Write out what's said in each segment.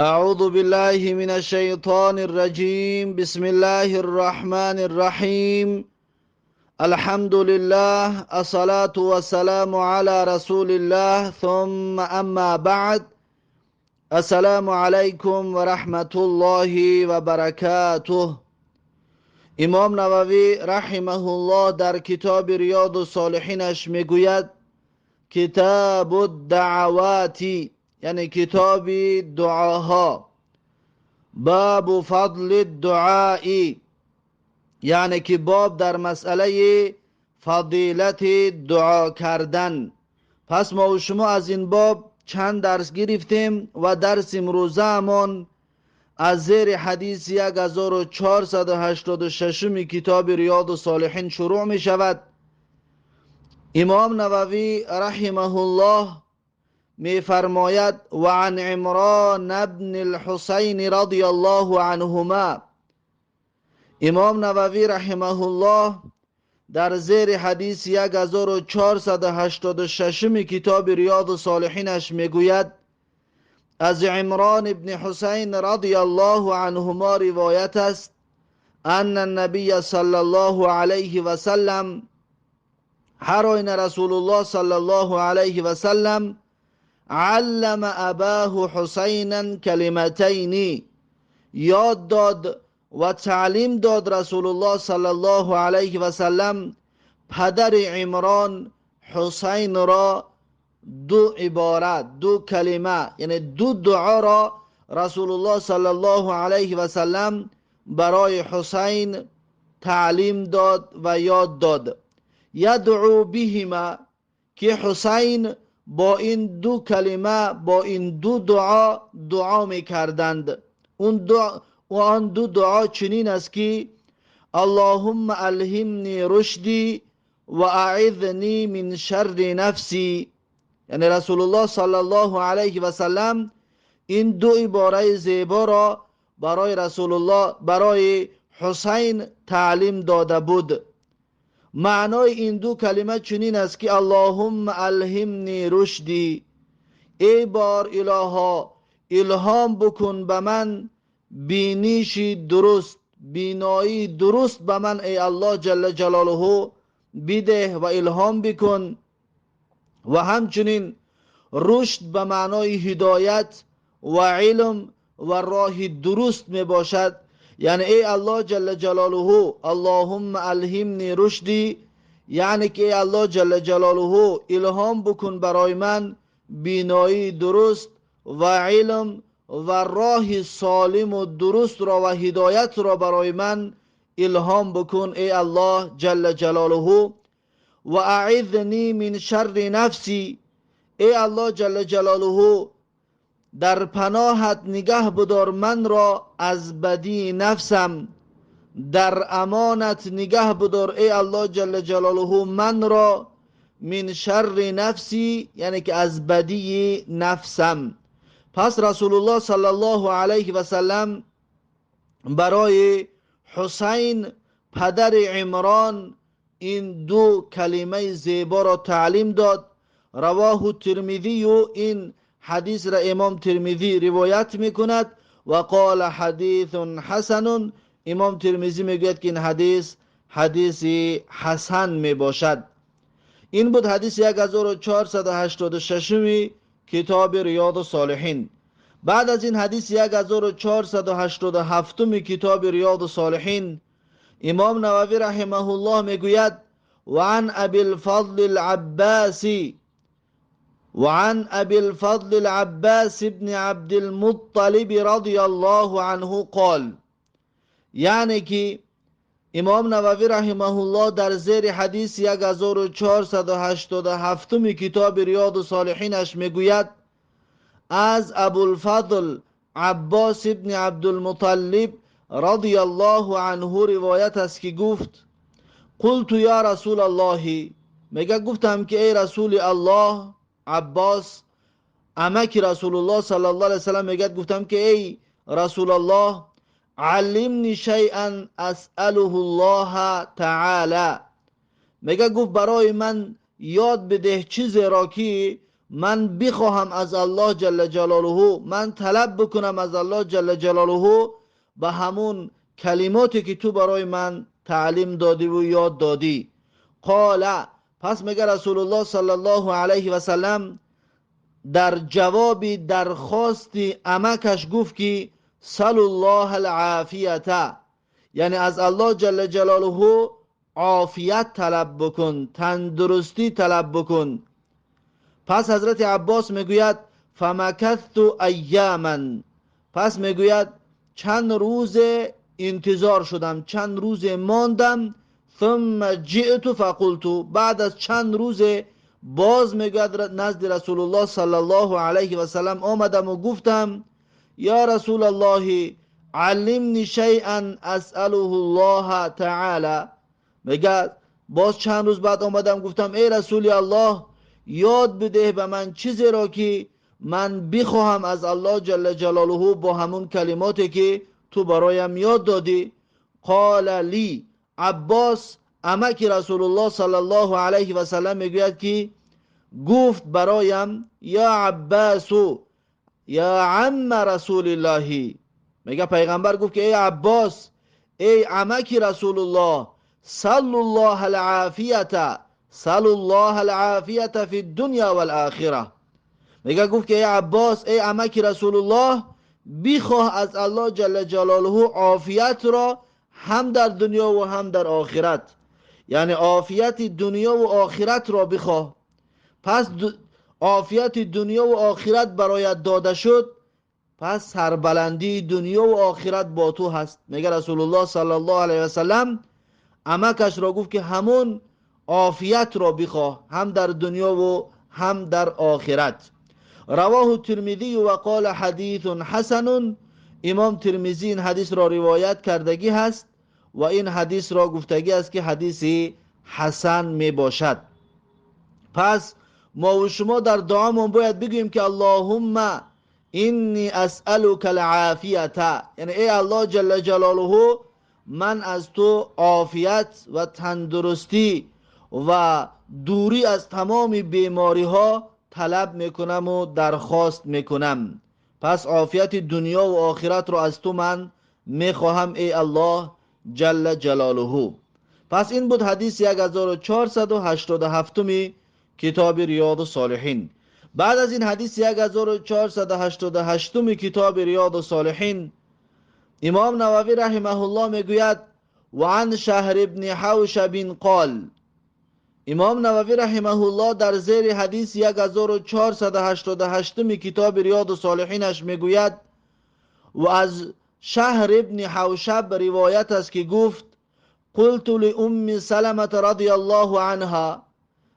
أعوذ بالله من الشيطان الرجيم. بسم الله الرحمن الرحيم. الحمد لله، الصلاة والسلام على رسول الله، ثم أما بعد. السلام علیکم و رحمت الله و برکاته. امام نووی رحمه الله در کتاب ریاض الصالحینش میگوید: کتاب الدعوات، یعنی کتاب دعاها، باب فضل الدعاء، یعنی که باب در مسئله فضیلت دعا کردن. پس ما و شما از این باب چند درس گرفتیم و درس امروزه‌مان از زیر حدیث 1486 کتاب ریاض الصالحین شروع می شود. امام نووی رحمه الله می فرماید: و عن عمران ابن الحسین رضی الله عنهما. امام نووی رحمه الله در زیر حدیث 1486 کتاب ریاض الصالحینش میگوید: از عمران ابن حسین رضی الله عنهما روایت است، ان النبی صلی الله علیه و سلم، هر آینه رسول الله صلی الله علیه و سلم، علم اباه حسینا کلمتین، یاد داد و تعلیم داد رسول الله صلی الله علیه و سلم پدر عمران حسین را دو عبارت، دو کلمه، یعنی دو دعا را رسول الله صلی الله علیه و سلم برای حسین تعلیم داد و یاد داد. یدعو بهما، که حسین با این دو کلمه، با این دو دعا دعا میکردند. اون دعا و آن دو دعا چنین است که: اللهم الهمنی رشدی و اعذنی من شر نفسی. یعنی رسول الله صلی الله علیه و سلم این دو عباره زیبا را برای رسول الله، برای حسین تعلیم داده بود. معنای این دو کلمه چنین است که: اللهم الهمنی رشدی، ای بار الها الهام بکن به من بینیشی درست، بینایی درست به من ای الله جل جلاله بده و الهام بکن. و همچنین رشد به معنای هدایت و علم و راه درست می باشد. یعنی ای الله جل جلاله، اللهم الهمنی رشدی، یعنی که ای الله جل جلاله الهام بکن برای من بینایی درست و علم و راه سالم و درست را و هدایت را برای من الهام بکن ای الله جل جلاله. و اعذنی من شر نفسی، ای الله جل جلاله در پناهت نگه بدار من را از بدی نفسم، در امانت نگه بدار ای الله جل جلاله من را، من شر نفسی، یعنی که از بدی نفسم. پس رسول الله صلی الله علیه و سلم برای حسین پدر عمران این دو کلمه زیبا را تعلیم داد. رواه ترمذی، این حدیث را امام ترمذی روایت میکند، و قال حدیث حسن، امام ترمذی میگوید که این حدیث حدیث حسن میباشد. این بود حدیث 1486 کتاب ریاض الصالحین. بعد از این حدیث 1487 کتاب ریاض الصالحین امام نووی رحمه الله میگوید: وعن ابی الفضل العباس، وعن ابی الفضل العباس ابن عبد المطلب رضی الله عنه قال، یعنی که امام نووی رحمه الله در زیر حدیث 1487 کتاب ریاض الصالحینش میگوید: از ابوالفضل عباس ابن عبدالمطلب رضی الله عنه روایت است که گفت: قلت یا رسول الله، میگه گفتم که ای رسول الله. عباس عمک رسول الله صلی الله علیه وسلم میگه گفتم که ای رسول الله، علمنی شیئا اسأله الله تعالی، میگه گفت برای من یاد بده چیزی را که من بخواهم از الله جل جلاله، من طلب بکنم از الله جل جلاله به همون کلماتی که تو برای من تعلیم دادی و یاد دادی. قال، پس میگه رسول الله صلی الله علیه و سلم در جواب درخواست عمکش گفت که سل الله العافیت، یعنی از الله جل جلاله عافیت طلب بکن، تندرستی طلب بکن. پس حضرت عباس میگوید فمکثت ایاما، پس میگوید چند روز انتظار شدم، چند روز ماندم. ثم جئت فقلت، بعد از چند روز باز میگوید نزد رسول الله صلی الله علیه و سلم آمدم و گفتم یا رسول الله علمنی شیئا اسأله الله تعالی. میگه باز چند روز بعد آمدم گفتم ای رسول الله یاد بده به من چیزی را که من بخواهم از الله جل جلاله با همون کلماتی که تو برایم یاد دادی. قال لی، عباس عمک رسول الله صلی الله علیه و سلم میگوید که گفت برایم یا عباس یا عم رسول الله. میگه پیغمبر گفت که ای عباس، ای عمک رسول الله، سل الله العافیت، سل الله العافیت فی الدنیا والآخرة. میگه گفت که ای عباس، ای عمک رسول الله، بخواه از الله جل جلاله عافیت را هم در دنیا و هم در آخرت، یعنی عافیت دنیا و آخرت را بخواه. پس عافیت دنیا و آخرت برایت داده شد، پس سربلندی دنیا و آخرت با تو هست. میگه رسول الله صلی الله علیه و سلم عمکش را گفت که همون عافیت را بخواه، هم در دنیا و هم در آخرت. رواه الترمذی و قال حدیث حسن. امام ترمذی این حدیث را روایت کردگی هست و این حدیث را گفتگی است که حدیث حسن می باشد. پس ما و شما در دعامون باید بگوییم که اللهم انی اسألک العافیت، یعنی ای الله جل جلاله من از تو عافیت و تندرستی و دوری از تمام بیماری ها طلب میکنم و درخواست میکنم. پس عافیت دنیا و آخرت رو از تو من میخواهم ای الله جل جلاله. پس این بود حدیث 1487 کتاب ریاض الصالحین. بعد از این حدیث 1488 کتاب ریاض الصالحین امام نووی رحمه الله میگوید و عن شهر ابن حوشب قال. امام نووی رحمه الله در زیر حدیث 1488 کتاب ریاض الصالحینش میگوید و از شهر ابن حوشب روایت است که گفت قلت لأم سلمة رضی الله عنها،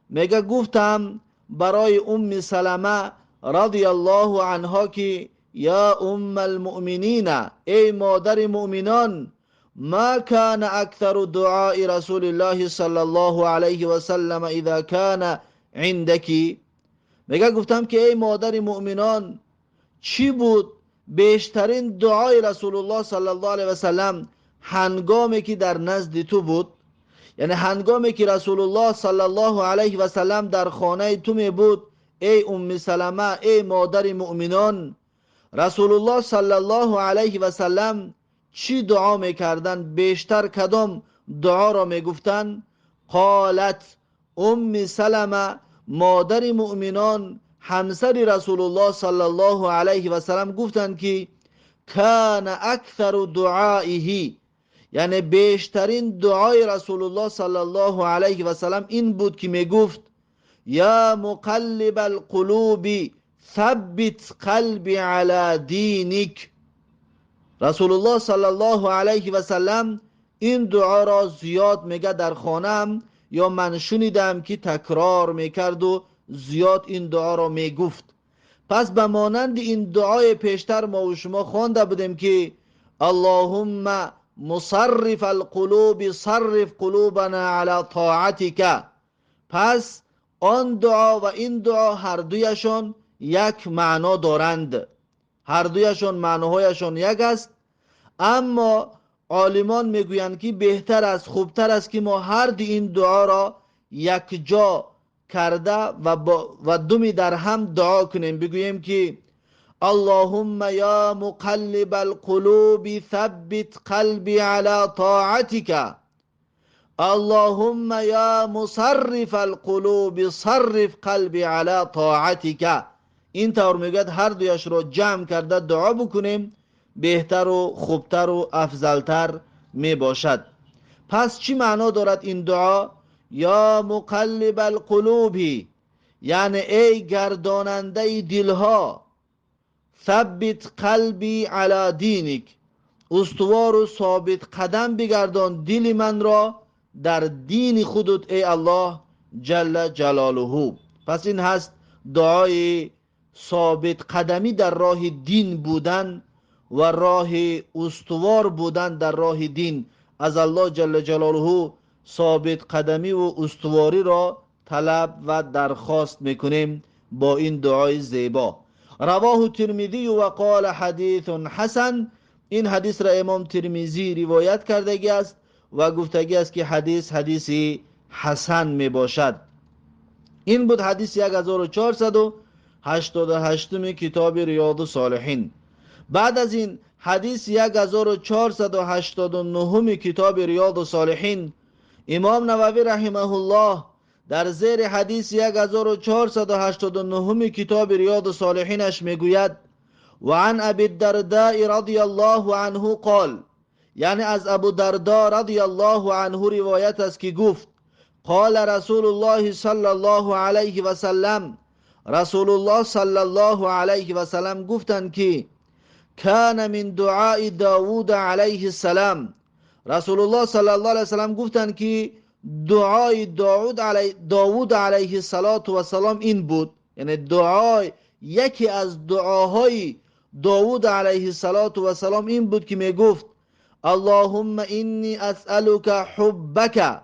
میگه گفتم برای ام سلمه رضی الله عنها که یا ام المؤمنین، ای مادر مؤمنان، ما كان اکثر دعاء رسول الله صلی الله علیه و سلم اذا كان عندك. میگه گفتم که ای مادر مؤمنان، چی بود بیشترین دعای رسول الله صلی الله علیه و سلم هنگامی که در نزد تو بود؟ یعنی هنگامی که رسول الله صلی الله علیه و سلم در خانه تو می بود، ای ام سلمه، ای مادر مؤمنان، رسول الله صلی الله علیه و سلم چی دعا میکردن؟ بیشتر کدام دعا را میگفتن؟ قالت، ام سلمه مادر مؤمنان همسر رسول الله صلی الله علیه و سلم گفتند که کان اکثر دعائه، یعنی بیشترین دعای رسول الله صلی الله علیه و سلم این بود که میگفت یا مقلب القلوب ثبت قلبی علی دینک. رسول الله صلی الله علیه و سلم این دعا را زیاد میگه در خانم، یا من شنیدم که تکرار میکرد و زیاد این دعا را میگفت. پس به مانند این دعای پیشتر ما و شما خوانده بودیم که اللهم مصرف القلوب صرف قلوبنا علی طاعتک. پس آن دعا و این دعا هر دویشان یک معنا دارند، هر دویشان معناهایشان یک است، اما عالمان میگویند که بهتر است، خوبتر است که ما هر دو این دعا را یک جا کرده و دمی در هم دعا کنیم، بگوییم که اللهم یا مقلب القلوب ثبت قلبی علی طاعتک، اللهم یا مصرف القلوب صرف قلبی علی طاعتک. این طور میگوید هر دویش رو جمع کرده دعا بکنیم، بهتر و خوبتر و افضلتر می باشد. پس چی معنا دارد این دعا؟ یا مقلب القلوب، یعنی ای گرداننده دلها، ثبت قلبی علی دینک، استوار و ثابت قدم بگردان دل من را در دین خودت ای الله جل جلاله. پس این هست دعای ثابت قدمی در راه دین بودن و راه استوار بودن در راه دین. از الله جل جلاله ثابت قدمی و استواری را طلب و درخواست میکنیم با این دعای زیبا. رواه ترمذی و قال حدیث حسن. این حدیث را امام ترمذی روایت کردگی است و گفتگی است که حدیث حدیثی حسن می باشد. این بود حدیث 1488 کتاب ریاض الصالحین. بعد از این حدیث 1489 کتاب ریاض الصالحین، امام نووی رحمه الله در زیر حدیث 1489 کتاب ریاض الصالحینش میگوید و عن ابی الدرداء رضی الله عنه قال، یعنی از ابو دردا رضی الله عنه روایت است که گفت قال رسول الله صلی الله علیه و سلم، رسول الله صلی الله علیه و سلم گفتند که کان من دعاء داوود علیه السلام، رسول الله صلی الله علیه و سلم گفتند که دعای داوود علیه السلام این بود، یعنی دعای یکی از دعاهای داوود علیه السلام این بود که میگفت اللهم اینی اسألک حبک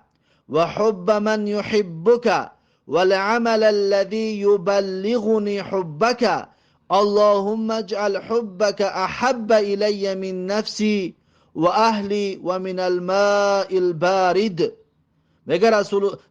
و حب من یحبک والعمل الذی یبلغنی حبک اللهم اجعل حبک احب الی من نفسی و اهلی و من الماء البارد. میگه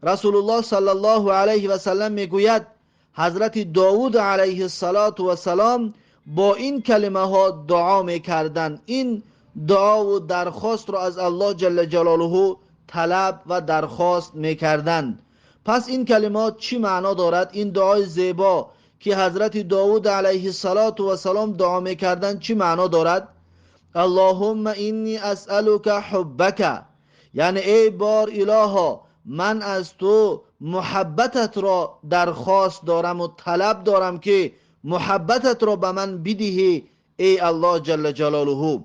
رسول الله صلی الله علیه و سلم میگوید حضرت داوود علیه السلام با این کلمه ها دعا میکردند. این دعا و درخواست را از الله جل جلاله طلب و درخواست میکردند. پس این کلمات چی معنا دارد؟ این دعای زیبا که حضرت داوود علیه السلام دعا میکردند چی معنا دارد؟ اللهم اینی اسألک حبک، یعنی ای بار الها من از تو محبتت را درخواست دارم و طلب دارم که محبتت را به من بدهی ای الله جل جلاله،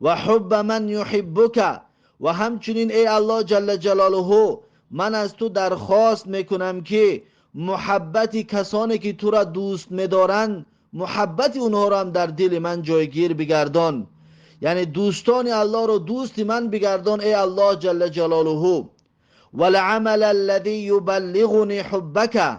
و حب من یحبک، و همچنین ای الله جل جلاله من از تو درخواست میکنم که محبت کسانی که تو را دوست میدارند محبت اونها را هم در دل من جایگیر بگردان، یعنی دوستان الله را دوست من بگردان ای الله جل جلاله، والعمل الذی یبلغنی حبک،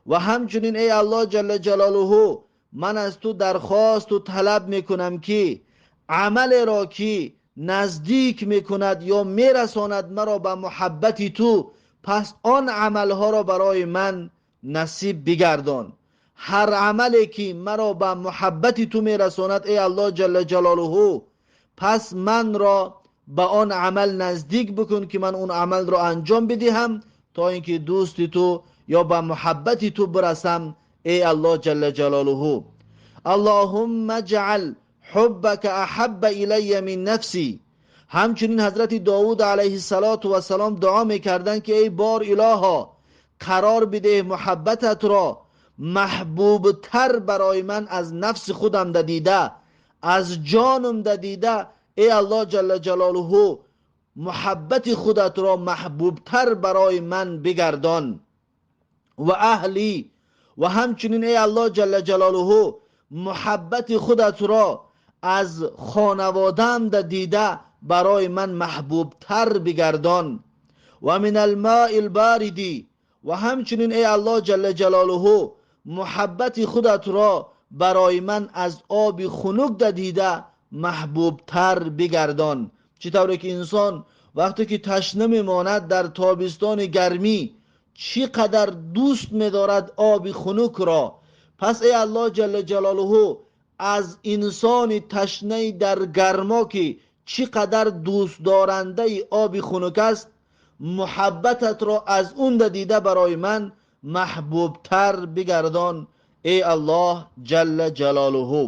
و همچنین ای الله جل جلاله من از تو درخواست و طلب میکنم که عمل را که نزدیک میکند یا میرساند مرا به محبت تو، پس آن عملها را برای من نصیب بگردان. هر عملی که مرا به محبت تو میرساند ای الله جل جلاله، پس من را به آن عمل نزدیک بکن که من اون عمل را انجام بدهم تا اینکه دوست تو یا به محبت تو برسم ای الله جل جلاله. اللهم اجعل حبک احب الی من نفسی. همچنین حضرت داود علیه السلام دعا میکردند که ای بار الها قرار بده محبتت را محبوب تر برای من از نفس خودم ددیده، از جانم ددیده، ای الله جل جلاله محبت خودت را محبوب تر برای من بگردان. و اهلی، و همچنین ای الله جل جلاله محبت خودت را از خانوادم دیده برای من محبوب تر بگردان. و من الماء الباردی، و همچنین ای الله جل جلاله محبت خودت را برای من از آب خنک دیده محبوب تر بگردان. چطوری که انسان وقتی که تشنه میماند در تابستان گرمی чӣ қадар дӯст медорад оби хунукро. Пас эй Аллоҳ ҷалла ҷалолуҳу, аз инсони ташнаи дар гармо, ки чӣ қадар дӯстдорандаи оби хунук аст, муҳаббататро аз он дида барои ман маҳбубтар бигардон, эй Аллоҳ ҷалла ҷалолуҳу.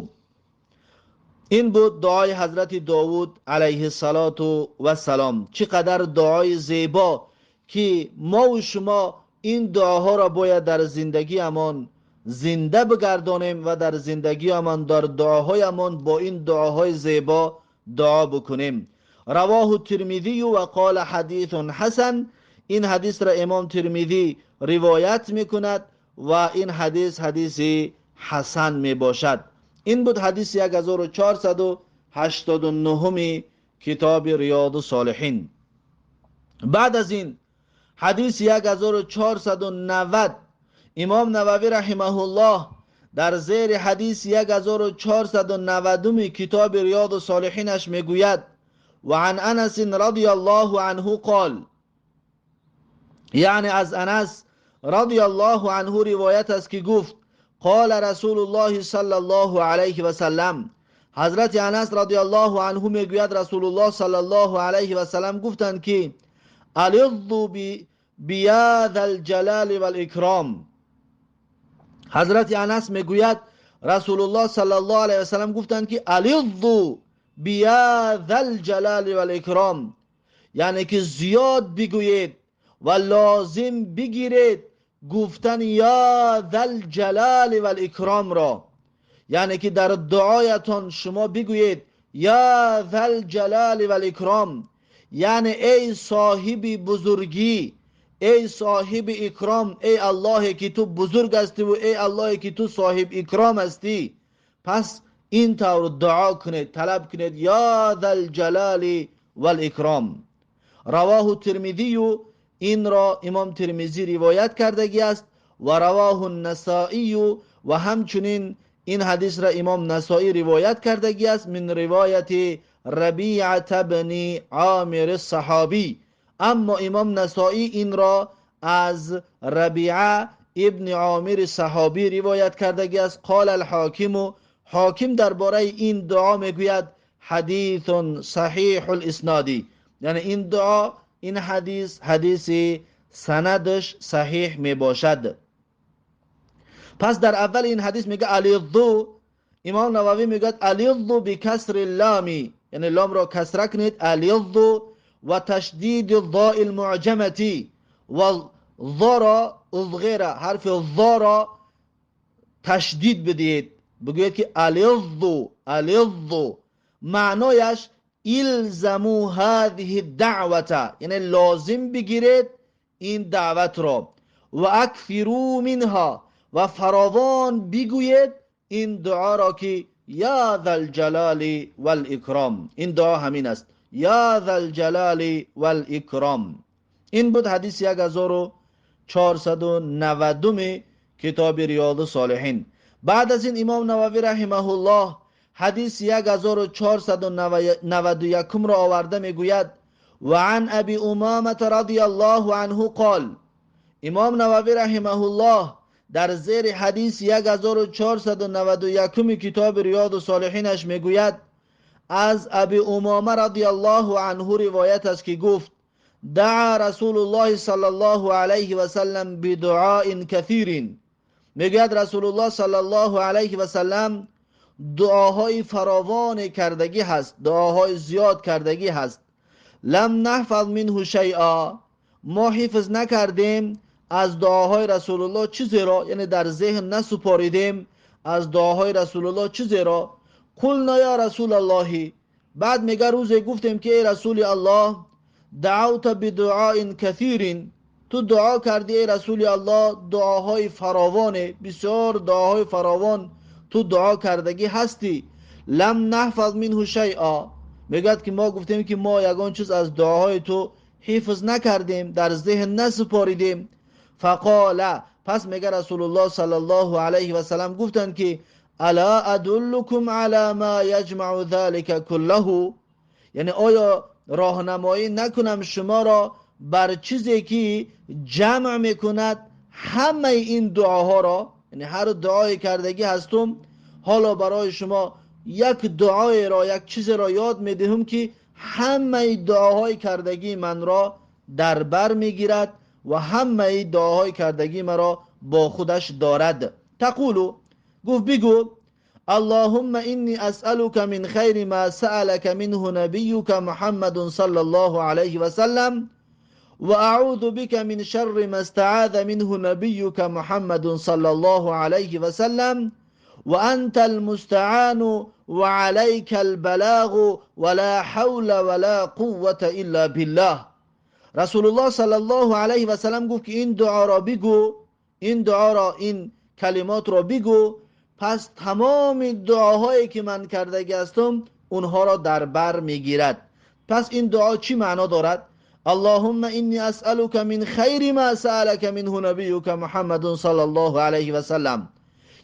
Ин буд дуои ҳазрати Довуд алайҳиссалоту вассалом. Чӣ қадар дуои зебо, ки мо ва шумо ин дуоҳоро бояд дар зиндагиамон зинда бигардонем ва дар зиндагиамон, дар дуоҳоямон бо ин дуоҳои зебо дуо бикунем. Равоҳу Тирмизию ва қола ҳадисун ҳасан. Ин ҳадисро имом Тирмизӣ ривоят мекунад ва ин ҳадис ҳадиси ҳасан мебошад. Ин буд ҳадиси 1489 китоби Риёду Солиҳин. Баъд аз ин ҳадиси 1490, имом Нававӣ раҳимаҳуллоҳ дар зери ҳадиси 1490 китоби Риёду Солиҳинаш мегӯяд: ва ан Анас радияллоҳу анҳу қол, яъне аз Анас радияллоҳу анҳу ривоят аст, ки гуфт: қола Расулуллоҳи саллаллоҳу алайҳи васаллам. Ҳазрати Анас радияллоҳу анҳу мегӯяд, Расулуллоҳ саллаллоҳу алайҳи васаллам гуфтанд, ки ализзу биязал ҷалали вал икром. Ҳазрати Анас мегӯяд, Расулуллоҳ саллаллоҳу алайҳи васаллам гуфтанд, ки ализзу биязал ҷалали вал икром, яъне ки зиёд бигӯед ва лозим бигиред гуфтан я зал ҷалали вал икромро, яъне ки дар дуоятон шумо бигӯед я зал ҷалали вал икром, яъне эй соҳиби бузургӣ, эй соҳиби икром, эй Аллоҳе ки ту бузург ҳастӣ ва эй Аллоҳе ки ту соҳиби икром ҳастӣ. Пас ин тавр дуо кунед, талаб кунед я зал ҷалали вал икром. Равоҳу Тирмизию, инро имом Тирмизӣ ривоят кардагӣ аст, ва равоҳу Насоию, ва ҳамчунин ин ҳадисро имом Насоӣ ривоят кардагӣ аст, мин ривояти Рабиата бни Омири саҳобӣ. Аммо имом Насоӣ инро аз Рабиа ибни Омири саҳобӣ ривоят кардагӣ аст. Қола алҳокиму, ҳоким дар бораи ин дуо мегӯяд ҳадисун саҳиҳул исноди, яъне ин дуо, ин ҳадис ҳадиси санадаш саҳиҳ мебошад. Пас дар аввали ин ҳадис мегӯяд ализзу, имом Нававӣ мегӯяд ализзу бикасри лами, яъне ломро касра кунед, ализзу ва ташдиди зои лмуъҷамати, ва зоро узғера, ҳарфи зоро ташдид бидиҳед, бигӯед ки ализзу, ализзу. Маънояш илзаму ҳазиҳи даъвата, яъне лозим бигиред ин даъватро, ва акфиру минҳа, ва фаровон бигӯед ин дуоро, ки я зал ҷалали вал икром. Ин дуо ҳамин аст, я зал ҷалали вал икром. Ин буд ҳадиси 1490 китоби Риёду Солиҳин. Баъд аз ин имом Нававӣ раҳимаҳуллоҳ ҳадиси 1491-ро оварда мегӯяд: ва ан Аби Умамата радияллоҳу анҳу қол. Имом Нававӣ раҳимаҳуллоҳ дар зери ҳадиси 1491 китоби Риёду Солиҳинаш мегӯяд, аз Аби Умома радияллоҳу анҳу ривоят аст, ки гуфт: даъа Расулуллоҳи саллаллоҳу алайҳи васаллам бидуоин касирин. Мегӯяд, Расулуллоҳ саллаллоҳу алайҳи васаллам дуоҳои фаровоне кардагӣ ҳаст, дуоҳои зиёд кардагӣ ҳаст. Лам наҳфаз минҳу шайъа, мо ҳифз накардем аз дуоҳои Расулуллоҳ чизеро, яъне дар зеҳн насупоридем аз дуоҳои Расулуллоҳ чизеро. Қулна я Расулаллоҳи, баъд мега рӯзе гуфтем, ки эй Расули Аллоҳ, даъавта бидуоин касирин, ту дуо кардӣ, эй Расули Аллоҳ, дуоҳои фаровоне, бисёр дуоҳои фаровон ту дуо кардагӣ ҳастӣ. Лам наҳфаз минҳу шайъа, мегӯяд, ки мо гуфтем, ки мо ягон чиз аз дуоҳои ту ҳифз накардем, дар зеҳн насупоридем. Фақола, пас мега Расулуллоҳ саллаллоҳу алайҳи васаллам гуфтанд, ки ала адуллукум ала ма яҷмау залика куллаҳу, яъне оё роҳнамоӣ накунам шуморо бар чизе ки ҷамъ мекунад ҳамаи ин дуоҳоро, яъне ҳар дуое кардагӣ ҳастум, ҳоло барои шумо як дуоеро, як чизеро ёд медиҳам ки ҳамаи дуоҳои кардагии манро дар бар мегирад ва ҳамаи дуоҳои кардагии маро бо худаш дорад. تقول, гуфт бигӯ: اللهم إني أسألك من خير ما سألك منه نبيك محمد صلى الله عليه وسلم وأعوذ بك من شر ما استعاذ منه نبيك محمد صلى الله عليه وسلم وأنت المستعان وعليك البلاغ ولا حول ولا قوة إلا بالله. رسول الله صلى الله عليه وسلم گفت که این دعا را بگو، این دعا را، این کلمات را بگو، پس تمام دعاهایی که من کردگی هستم اونها را در بر میگیرد. پس این دعا چی معنا دارد؟ اللهم إني أسألك من خير ما سألك منه نبيك محمد صلى الله عليه وسلم.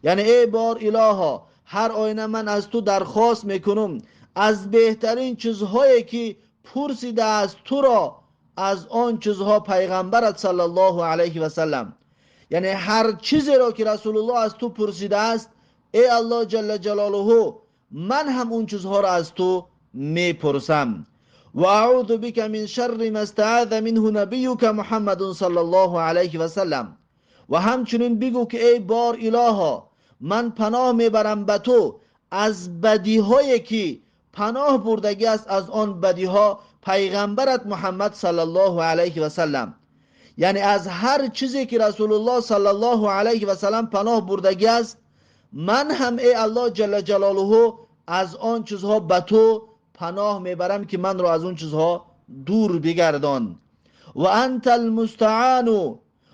یعنی ای بار الها، هر آینه من از تو درخواست میکنم از بهترین چیزهایی که پرسیده از تو را، از آن چیزها پیغمبرت صلی الله علیه و سلم. یعنی هر چیزی را که رسول الله از تو پرسیده است، ای الله جل جلاله، من هم اون چیزها را از تو میپرسم. و اعوذ بك من شر ما استعاذ منه نبيك محمد صلى الله عليه وسلم. و همچنین بگو که ای بار الها، من پناه میبرم به تو از بدیهایی که پناه بردگی است از آن بدیها پیغمبرت محمد صلی الله علیه و سلم. یعنی از هر چیزی که رسول الله صلی الله علیه و سلم پناه بردگی است، من هم ای الله جل جلاله از آن چیزها به تو پناه میبرم که من را از اون چیزها دور بگردان. و انت المستعان،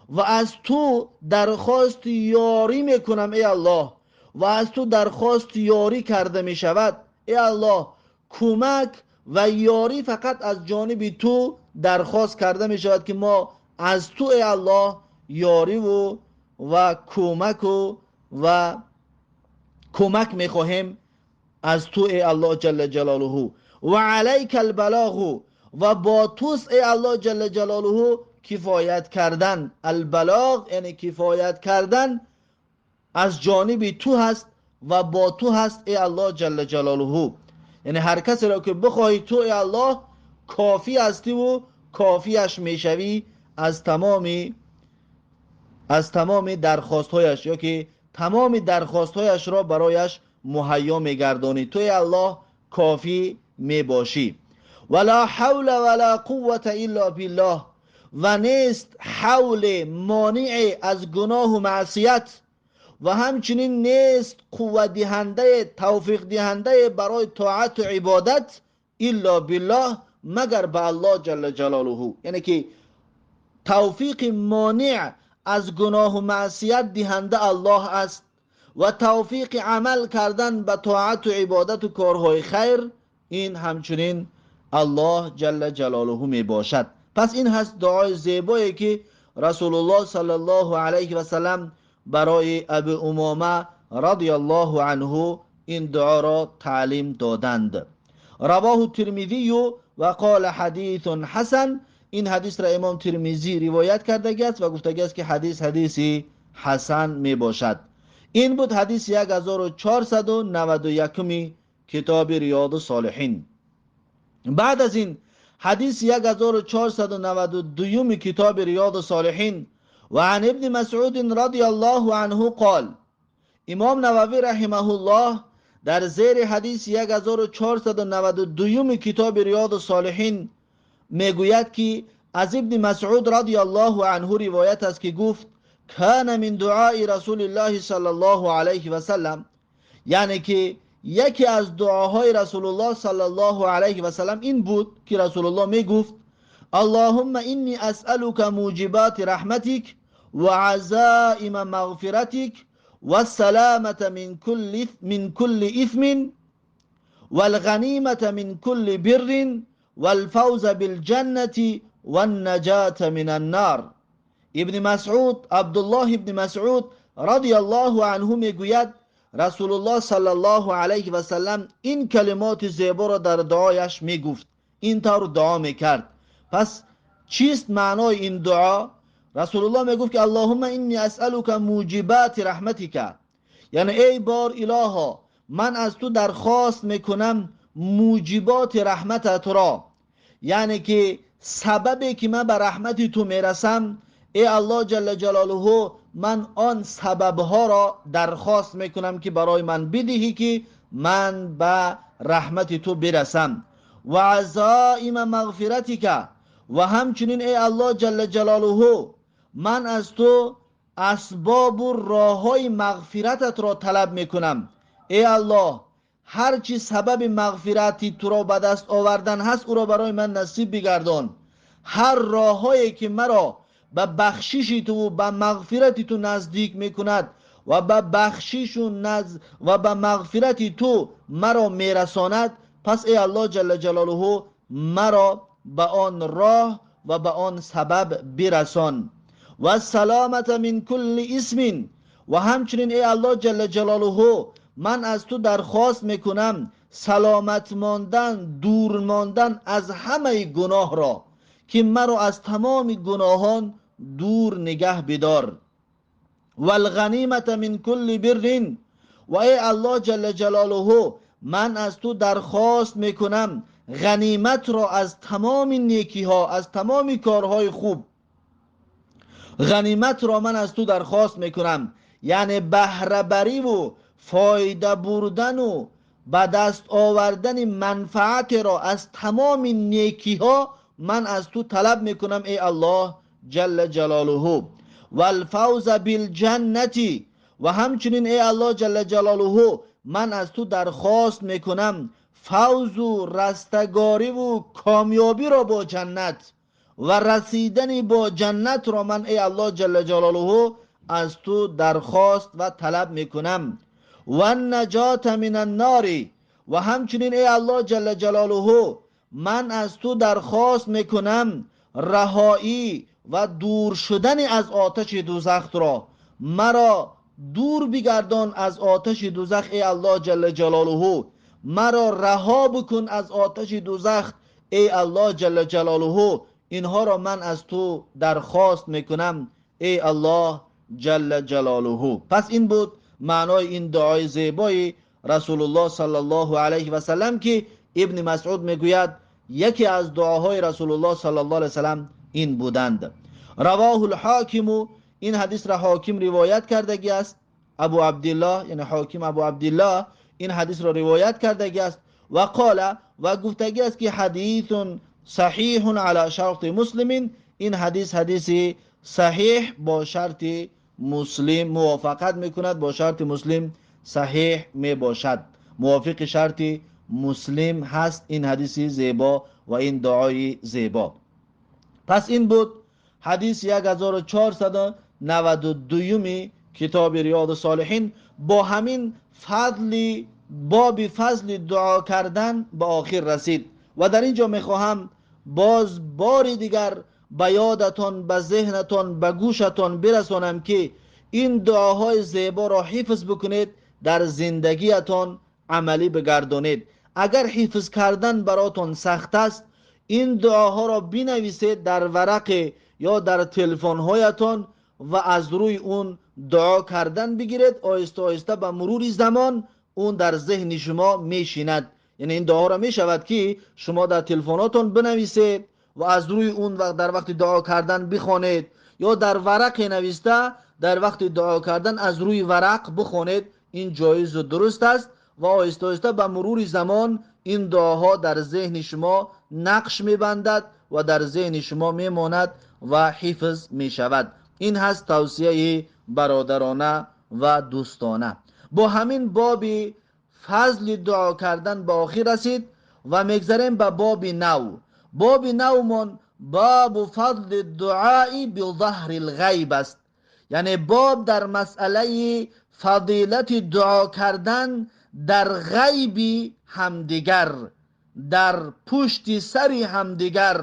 و از تو درخواست یاری میکنم ای الله، و از تو درخواست یاری کرده میشود ای الله. کمک و یاری فقط از جانب تو درخواست کرده میشود که ما از تو ای الله یاری و کمک و کمک میخواهیم از تو ای الله جل جلاله. و علیک البلاغ، و با توست ای الله جل جلاله کفایت کردن. البلاغ یعنی کفایت کردن از جانب تو هست و با تو هست ای الله جل جلاله. یعنی هر کسی را که بخواهی تو ای الله کافی هستی و کافیش میشوی از تمام درخواستهایش، یا که تمام درخواستهایش را برایش مهیا میگردانی. تو ای الله کافی میباشی. ولا حول ولا قوة الا بالله، و نیست حول مانع از گناه و معصیت، و همچنین نیست قوت دهنده، توفیق دهنده برای طاعت و عبادت الا بالله، مگر به الله جل جلاله. یعنی که توفیق مانع از گناه و معصیت دهنده الله است و توفیق عمل کردن به طاعت و عبادت و کارهای خیر این همچنین الله جل جلاله می باشد. پس این هست دعای زیبایی که رسول الله صلی الله علیه و سلم برای ابو امامه رضی الله عنه این دعا را تعلیم دادند. رواه الترمذی و قال حدیث حسن. این حدیث را امام ترمذی روایت کرده است و گفته است که حدیث حدیثی حسن می باشد. این بود حدیث 1491 کتاب ریاض الصالحین. بعد از این حدیث 1492 کتاب ریاض الصالحین. و عن ابن مسعود رضی الله عنه قال، امام نووی رحمه الله در زیر حدیث 1492 کتاب ریاض الصالحین میگوید که از ابن مسعود رضی الله عنه روایت است که گفت کان من دعای رسول الله صلی الله علیه و سلم، یعنی که یکی از دعاهای رسول الله صلی الله علیه و سلم این بود که رسول الله میگفت اللهم اینی اسألك موجبات رحمتك و عزائم مغفرتك والسلامة من كل إثم والغنيمة من كل بر والفوز بالجنة والنجاة من النار. ابن مسعود، عبدالله ابن مسعود رضی الله عنه میگوید رسول الله صلی الله علیه و سلم این کلمات زیبا را در دعایش میگفت، این طور دعا میکرد. پس Чист маънои ин дуо? Расулуллоҳ мегуфт ки اللهم إني أسألك موجبات رحمتك, яъне эй бор илоҳо, ман аз ту дархост мекунам муҷиботи раҳмататро, яъне ки сабабе ки ман ба раҳмати ту мерасам. Эй Аллоҳ ҷалла ҷалолуҳу, ман он сабабҳоро дархост мекунам, ки барои ман бидиҳӣ, ки ман ба раҳмати ту бирасам. Ва азоима мағфиратика, ва ҳамчунин эй Аллоҳ ҷалла ҷалолуҳу, ман аз ту асбобу роҳҳои мағфирататро талаб мекунам. Эй Аллоҳ, ҳар чи сабаби мағфирати туро ба даст овардан ҳаст, ӯро барои ман насиб бигардон. Ҳар роҳҳое ки маро ба бахшиши туву ба мағфирати ту наздик мекунад ва ба бахшишу ва ба мағфирати ту маро мерасонад, пас эй Аллоҳ ҷалла ҷалолуҳу, маро ба он роҳ ва ба он сабаб бирасон. Вассаломата мин кулли исмин, ва ҳамчунин эй Аллоҳ ҷалла ҷалолуҳу, ман аз ту дархост мекунам саломат мондан, дур мондан аз ҳамаи гуноҳро, ки маро аз тамоми гуноҳон дур нигаҳ бидор. Валғанимата мин кулли биррин, ва эй Аллоҳ ҷалла ҷалолуҳу, ман аз ту дархост мекунам ғаниматро аз тамоми некиҳо, аз тамоми корҳои хуб. Ғаниматро ман аз ту дархост мекунам, яъне баҳрабариву фоида бурдану ба даст овардани манфаатеро аз тамоми некиҳо ман аз ту талаб мекунам, эй Аллоҳ ҷалла ҷалолуҳу. Валфавза билҷаннати, ва ҳамчунин эй Аллоҳ ҷалла ҷалолуҳу, ман аз ту дархост мекунам фавзу растагориву комёбиро бо ҷаннат ва расидани бо ҷаннатро ман эй Аллоҳ ҷалла ҷалолуҳу аз ту дархост ва талаб мекунам. Ваннаҷота мин аннори, ва ҳамчунин эй Аллоҳ ҷалла ҷалолуҳу, ман аз ту дархост мекунам раҳоӣ ва дур шудани аз оташи дузахро. Маро дур бигардон аз оташи дузах, эй Аллоҳ ҷалла ҷалолуҳу, маро раҳо бикун аз оташи дузах, эй Аллоҳ ҷалла ҷалолуҳу. Инҳоро ман аз ту дархост мекунам, эй Аллоҳ ҷалла ҷалолуҳу. Пас ин буд маънои ин дуои зебои Расулуллоҳ саллаллоҳу алайҳи васаллам, ки Ибни Масъуд мегӯяд, яке аз дуоҳои Расулуллоҳ саллаллоҳу алайҳи васаллам ин буданд. Равоҳу лҳокиму, ин ҳадисро Ҳоким ривоят кардагӣ аст, Абу Абдиллоҳ, яъне Ҳоким Абу Абдиллоҳ ин ҳадисро ривоят кардагӣ аст. Ва қола, ва гуфтагӣ аст, ки ҳадисун саҳиҳун ала шарти Муслимин, ин ҳадис ҳадиси саҳиҳ бо шарти Муслим мувофиқат мекунад, бо шарти Муслим саҳиҳ мебошад, мувофиқи шарти Муслим ҳаст ин ҳадиси зебо ва ин дуои зебо. Пас ин буд ҳадиси 1492-юми китоби Риёду Солиҳин. Бо ҳамин фазли боби фазли дуо кардан ба охир расид. Ва дар ин ҷо мехоҳам боз бори дигар ба ёдатон, ба зеҳнатон, ба гӯшатон бирасонам, ки ин дуоҳои зеборо ҳифз бикунед, дар зиндагиятон амалӣ бигардонед. Агар ҳифз кардан баротон сахт аст, ин дуоҳоро бинависед дар варақе ё дар телефонҳоятон ва аз рӯи он дуо кардан бигиред. Оҳиста оҳиста ба мурури замон он дар зеҳни шумо мешинад. Яъне ин дуоҳоро мешавад, ки шумо дар телефонотон бинависед ва аз рӯи он дар вақти дуо кардан бихонед, ё дар варақе нависта, дар вақти дуо кардан аз рӯи варақ бихонед. Ин ҷоизу дуруст аст ва оҳиста оҳиста ба мурури замон ин дуоҳо дар зеҳни шумо нақш мебандад ва дар зеҳни шумо мемонад ва ҳифз мешавад. Ин ҳаст тавсияи бародарона ва дӯстона. Бо ҳамин боби фазли дуо кардан ба охир расид ва мегзарем ба боби нав. Боби навмон бобу фазли дуаи бизаҳри лғайб аст, яъне боб дар масъалаи фазилати дуо кардан дар ғайби ҳамдигар, дар пушти сари ҳамдигар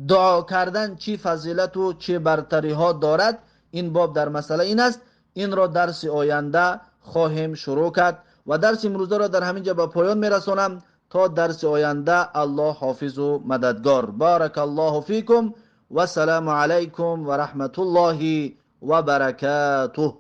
дуо кардан чӣ фазилату чӣ бартариҳо дорад. Ин боб дар масъала ин аст. Инро дарси оянда хоҳем шурӯъ кард ва дарси имрӯзаро дар ҳамин ҷо ба поён мерасонам. То дарси оянда Аллоҳ ҳофизу мададгор. Баракаллоҳу фикум. Вассалому алайкум ва раҳматуллоҳи ва баракатуҳ.